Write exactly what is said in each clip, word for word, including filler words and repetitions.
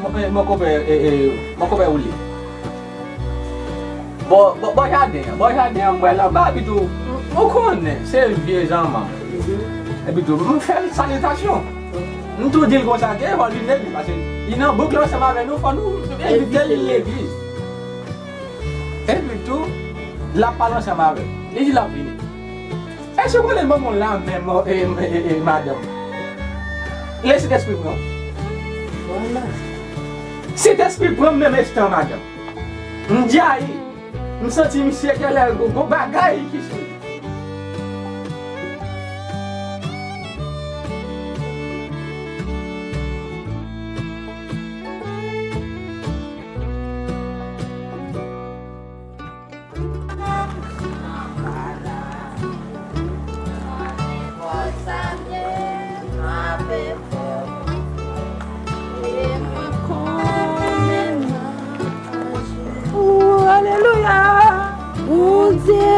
Mwen, mwen konpè, e, e, mwen konpè ou li. Bò, bò, bò jaden an, bò jaden an, mwen la, ba, epi tou, ou konnen, se vye zanman. Epi tou, m fè l salitasyon. M tou di l konsa, ke fò l vin legliz, paske li nan bouk la ansanm avè nou, fò nou envite l legliz. Epi tou, l ap pale ansanm avè l. Li di l ap vini. Èske w konnen l ban m yon lanmen, e, e, e, e, madanm? Le Sentespri pran. Sentespri pran m menm estan, madanm. M djayi. M santi misye genlè gon, gon bagay ki sou li. Ooh, alelouya. Bondye.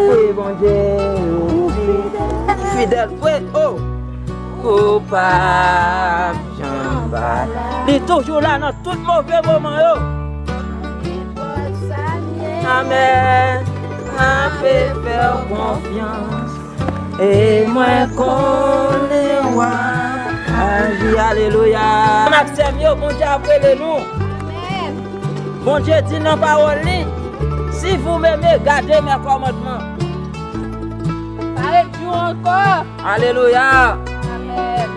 Wi, Bondye. Ou fidèl. Fidèl vre, oh. Ou p ap janm pa. Li toujou la nan tout move moman yo. Amèn. M ape fè w konfyans. E mwen konnen w ap aji. Alelouya. Frè m ak sè m yo, Bondye ap rele nou. Amèn. Bondye di nan pawòl li, "Si vous m'aimez, gardez mes commandements." Pa ret jou ankò. Alelouya. Amèn.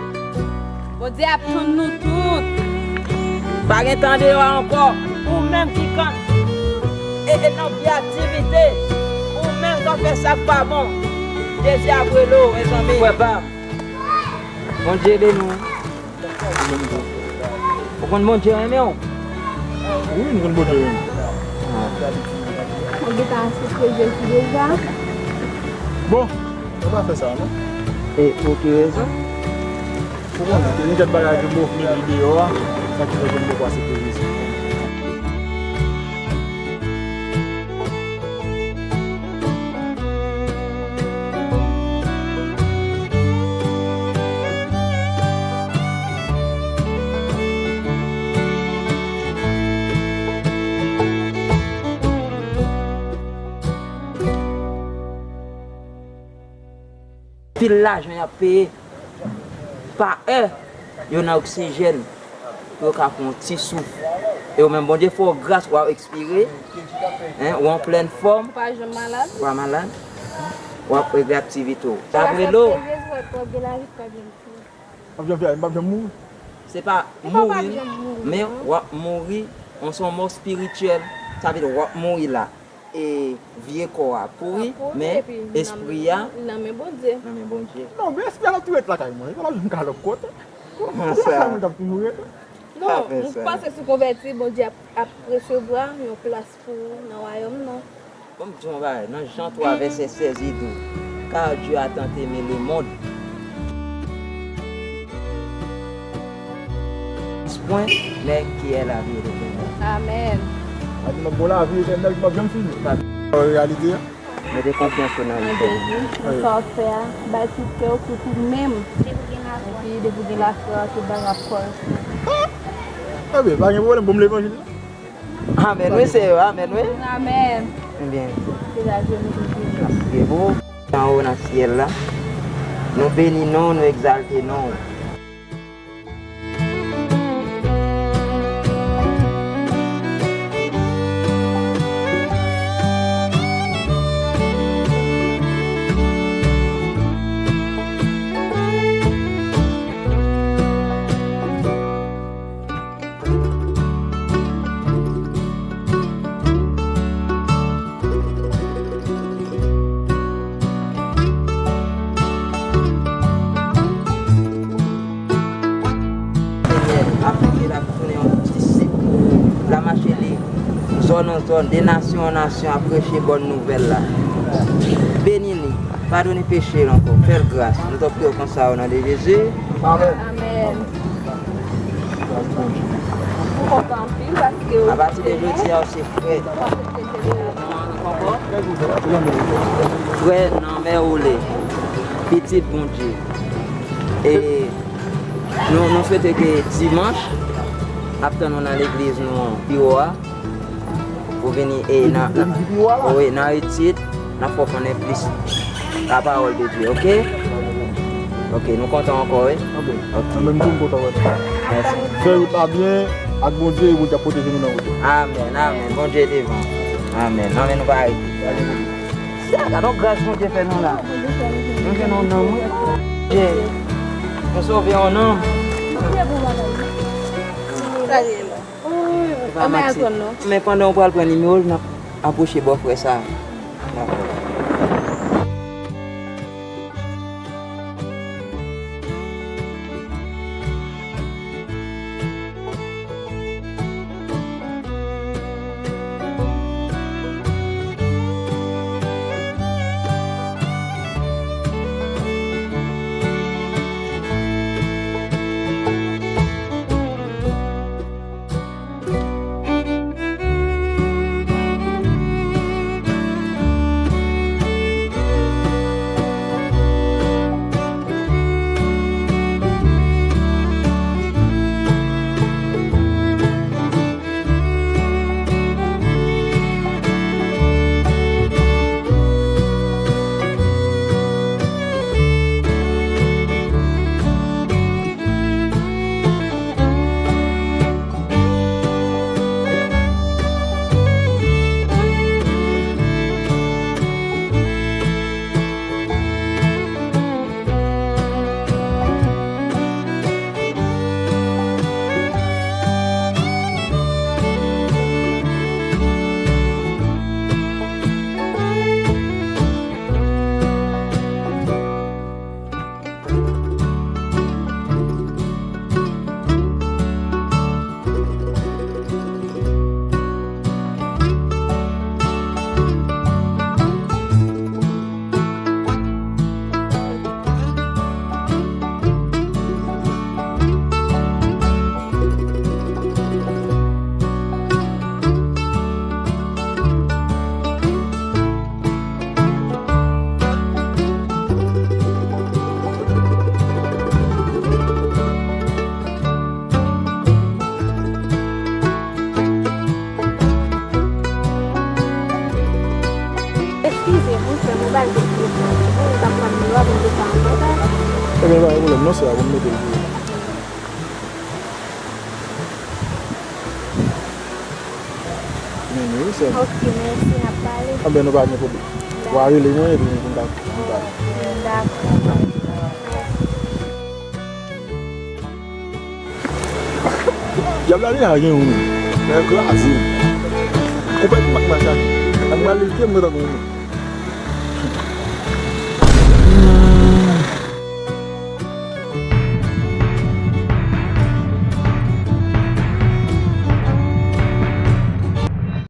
Bondye ap tann nou tout. Pa gen tan deyò ankò. Ou menm ki konn e, e nan vye aktivite, ou menm k ap fè sa k pa bon, Jezi ap rele w, mezanmi. Frè pa m, Bondye beni w. Ou konn Bondye renmen w? Wi, m konn Bondye renmen m. Ou gentan aksepte Jezi deja? Bon, nou pa fè sa, non? E pou ki rezon? Ou konnen, gen kèk bagay ke m ofri li deyò a, sa ki fè ke m poko aksepte Jezi. Pil lajan y ap peye pa è, yo nan oksijèn pou yo ka pran yon ti souf. E ou menm, Bondye fè w gras, w ap ekspire, en, ou an plèn fòm, ou pa janm malad, ou pa malad, w ap regle aktivite w. Sa vre lo. W ap gen lavi, w ap gen lavi. W ap janm fè, w ap janm mouri. Se pa mouri, men w ap mouri, se yon mò espirityèl, sa vle di w ap mouri la. E vye kò a pouri, men espri a nan men Bondye. Nan men Bondye. Non, men espri a ap tou ret lakay mwen. Li pa janm ka al lòt kote. Kòman sa? Sa moun k ap toujou rete. Non, m panse si w konvèti, Bondye ap, ap resevwa yon plas pou ou nan wayòm nan. Bon, m di w yon bagay, nan Jan twa vèsè sèz li di w, car Dieu a tant aimé le monde. Point, mais qui est la vie éternelle. Amèn. A di m ap ba w lavi etènèl ki p ap janm fini. Sa reyalite a. Mete konfyans ou nan li. Nan Jezi, nan sa w ap fè a, bay tout kè w, tout ou menm. Epi depi w gen lafwa, tout bagay ap kòrèk. Ebyen, pa gen pwoblèm, ban m levanjil la. Amèn, wi, se yo, amèn, wi. Amèn. Ebyen, n ap priye pou ou. Anwo nan syèl la, nou beni non w, nou egzalte non w. Senyè, ap fè l ap tounen yon disip pou l ap mache li zòn an zòn, de nasyon an nasyon, ap preche bòn nouvèl la. Beni li, padone peche l ankò, fè l gras. Nou t ap priye w konsa o non de Jezi. Amèn. Amèn. M kontan anpil paske ou... Apati de jodi a, ou se frè. Frè nan men ou le, pitit Bondye. E nou, nou swete ke dimanch, Ap tann ou nan legliz nou an, biwo a. Ou vini e nan, nan, wi, nan etid, n ap fè w konnen plis la pawòl de Dye, oke? Oke, nou kontan ankò, wi. Oke. Mwen menm tou, m kontan wè nou. Mèsi. Fè wout la byen ak Bondye, e Bondye ap pwoteje nou nan wout la. Amèn, amèn. Bondye devan. Amèn. Anmè nou pa rete. Sa, gade yon gras Bondye fè nou la. Nou jwenn yon nonm, wi. Bondye, nou sove yon nonm. Sa gen la. Wi, wi. E pa Maxi. Men pandan w pral pran nimewo l, n ap apwoche bòfrè sa a. Eskize m, wi, frè m, ou ba l de pye. Ou t ap pran nimewo a pou m te ka antre. Ebyen, pa gen pwoblèm, non, sè a, pou m mete l pou ou. Men, wi, sè m. Ok, mèsi, n ap pale. Anben, nou pa gen pwoblèm. W a rele mwen, epi nou kontak. Dakò. Dyab la deja gen yon. Lè kraze. Ou pèdi mak mache. Ak malite mwen tankou yon.